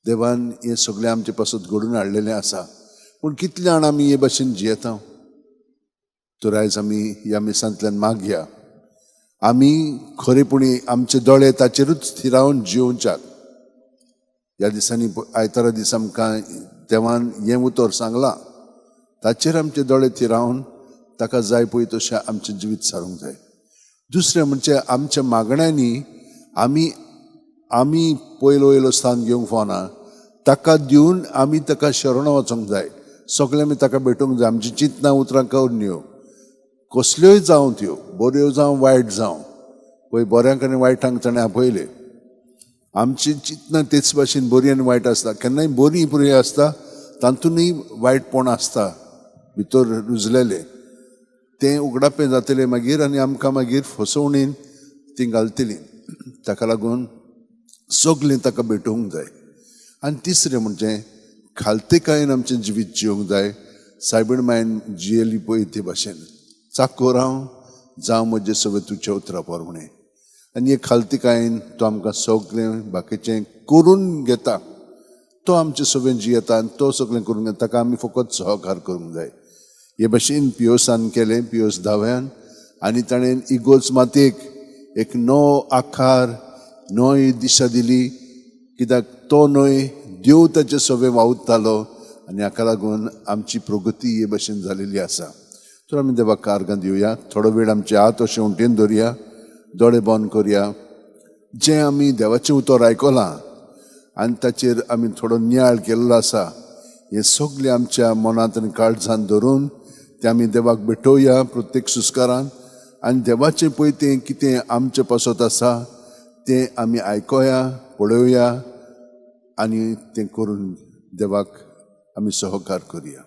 देवान हें सगळें आमचे पासत घडून हाडलेलें आसा. पूण कितले जाण आमी हे भाशेन जियेता? तर आयज आमी ह्या मिसांतल्यान मागया, आमी खरेपणी आमचे दोळे ताचेरूच थिरावन जियोवच्याक. ह्या दिसांनी आयतारा दीस आमकां देवान हें उतर सांगलां, ताचेर आमचे दोळे थिरावन ताका जाय पळय तशें आमचें जिवीत सारूंक जाय. दुसरें म्हणजे आमच्या मागण्यांनी आमी आमी पयलो वयलो स्थान घेवंक फावना, ताका दिवन आमी ताका शरण वचोंक जाय. सगळें आमी ताका भेटूंक जाय. आमची चिंतनां उतरां करून न्हय, कसल्योय जावं त्यो, बऱ्यो जावं वायट जावं, पळय बऱ्यांक आनी वायटांक ताणें आपयलें. आमची चिंतनां तेच भाशेन बरी आनी वायट आसता. केन्नाय बरी बरी आसता, तातूंतय वायटपण आसता भितर रुजलेलें, तें उगडापें जातलें मागीर आनी आमकां मागीर फसवणीन तीं घालतलीं. ताका लागून सगळें ताका भेटोवंक जाय. आनी तिसरें म्हणजे खालतेकायेन आमचें जिवीत जिवंक जाय. सायबीण मायन जियेली पळय ते भाशेन, चाकोर हांव जावं म्हजे सगळें तुज्या उतरा प्रमाणें. आनी हे खालतिकायेन तो आमकां सगळें बाकीचें करून घेता. तो आमचें सगळें जियेता आनी तो सगळें करून घेता. ताका आमी फकत सहकार करूंक जाय. हे भाशेन पियोसान केलें, पियोस धाव्यान, आनी ताणें इगोर्ज मातयेक एक नवो आकार, नवी दिशा दिली. कित्याक तो न्हय देव ताचे सगळें वावुरतालो आनी हाका लागून आमची प्रगती हे भाशेन जालेली आसा. तर आमी देवाक आर्गां दिवया. थोडो वेळ आमचे हात अशें उंटेन धरया, दोळे बंद करया. जें आमी देवाचें उतर आयकलां आनी ताचेर आमी थोडो नियाळ केल्लो आसा, हें सगळें आमच्या मनांत आनी काळजान धरून तें आमी देवाक भेटोवया प्रत्येक सुस्कारान. आनी देवाचें पळय तें कितें आमचें पासत आसा तें आमी आयकोया, पळोवया आनी तें करून देवाक आमी सहकार करया.